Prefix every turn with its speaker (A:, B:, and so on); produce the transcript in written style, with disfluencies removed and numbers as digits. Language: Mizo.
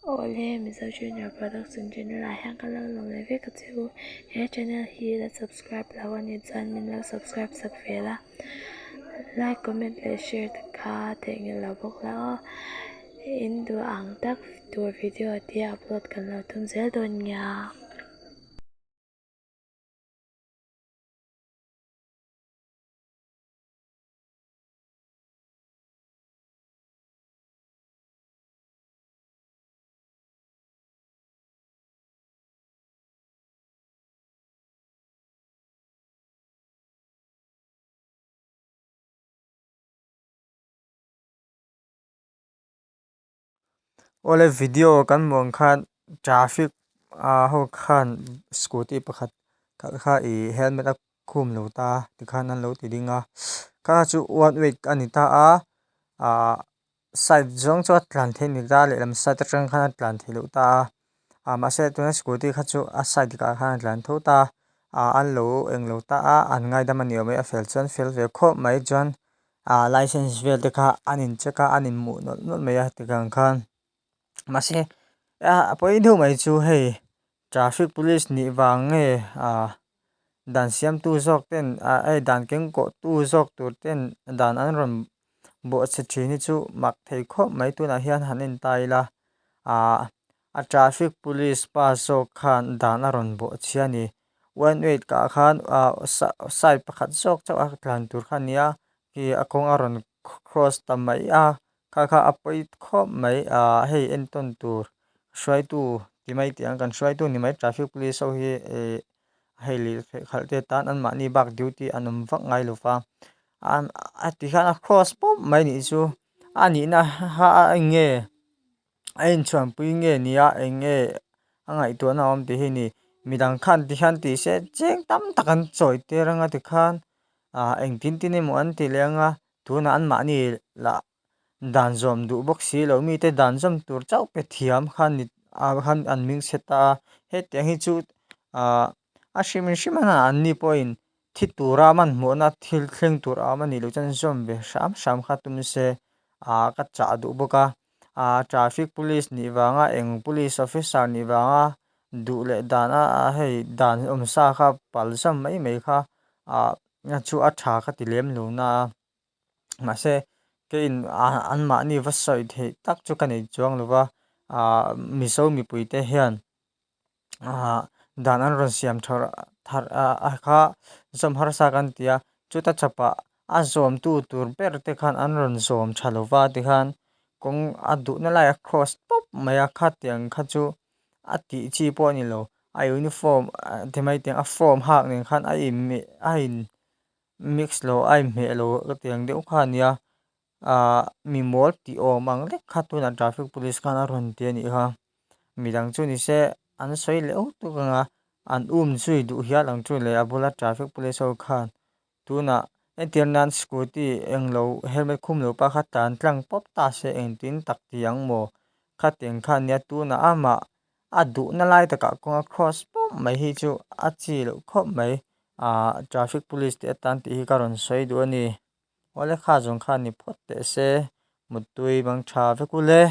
A: Awle Mizo Junior Production channel ah hian ka lo lawm leh vek a che u. He channel hi la subscribe lo a nih chuan min lo subscribe sak ve la. Like, comment leh share te kha theihnghilh lo bawk la aw. In duh ang tak tur video te upload kan lo tum zel dawn nia.
B: Awle video kan hmuh ang khan traffic ah ho khan scooty pakhat khalh kha ih helmet a khum lo ta tikhan an lo ti ding a kha chu one way a ni ta a ahh side zawng chu a tlan theih a ni ta a lehlam side atang khan a tlan theih loh ta a ah mahse tuna scooty kha chu a side ah khan a tlan tho ta a ah an lo englo ta a an ngaidam a ni awm e a fel chuan fel ve khawp mai chuan ah license vel te kha an in check a an inhmuh nawlh nawlh mai a tikang khan mahse a pawi deuh mai chu hei traffic police nih vang nge ah dan siamtu zawk ten ah hei dan keng kawh tu zawk tur ten dan an rawn bawhchhe thin hi chu mak thei khawp mai tunah hian han en ta ila ah a traffic police pa zawk khan dan a rawn bawhchhia a ni one way ah khan ah side pakhat zawk chauh a tlan tur kha a ni a khi a kawng a rawn cross ta mai a kha kha a pawi khawp mai ah hei entawn tur hruaitu ti mai tih ang kan hruaitu ni mai traffic police ho hi ih hei lirthei khalh te tan anmahni bak duty an awm vak ngai lo va a ti hian a cross pawp mai nih chu a nihna kha a eng nge a inchhuanpui nge ni a eng nge a ngaihtuahna a awm tih hi a ni midang khan ti hian ti se cheng tam tak an chawi tir anga tikhan ah engtin tin emaw an ti leh anga tunah anmahni lah dan zawm duh bawk si lo mite dan zawm tur chauh pe thiam kha ni ah khan an hming chhe ta a hetiang hi chu ah a hrim hrim a an ni pawhin thi tura hmanhmawhna thil thleng tur a awm a nih loh chuan zawm ve hram hram kha tum se ah ka chah duh bawk a ah traffic police nih vanga eng police officer nih vanga duh leh dan a hei dan awm sa kha pal zam mai mai kha ah chu a tha ka ti lem lo na a. Mahse keiin anmahni va sawi theih tak chu ka nei chuang lo va, ah Mizo mipuite hian ah dan an rawn siam thar thar a kha zawm harsa kan ti a, chuta chhapah a zawmtu tur ber te khan an rawn zawm tha lo va tikhan kawng a duhna lai a cross tawp mai a, khatiang kha chu a tih chi pawh a ni lo, a uniform ti mai teh ang a form hak nen khan a inmeh a in. Mix lo a inhmeh lo ka ti ang deuh kha a nia ahh mi mawl tih awm ang lek kha tunah traffic police khan a rawn ti a nih kha midang chu ni se an sawi leh uk tuk ang a an um zui duh hial ang chu leh a bula traffic police ho khan tunah entir nan scooty englo helmet khum lo pa kha tlan tlang pawp ta se engtin tak ti ang maw khatiang kha a nia tunah amah a duhna lai takah kawnga cross pawp mai hi chu a chi loh khawp mai ah traffic police te atan tih hi ka rawn sawi duh a ni awle kha zawng kha ni phawt teh se muttui bang tha vek ule.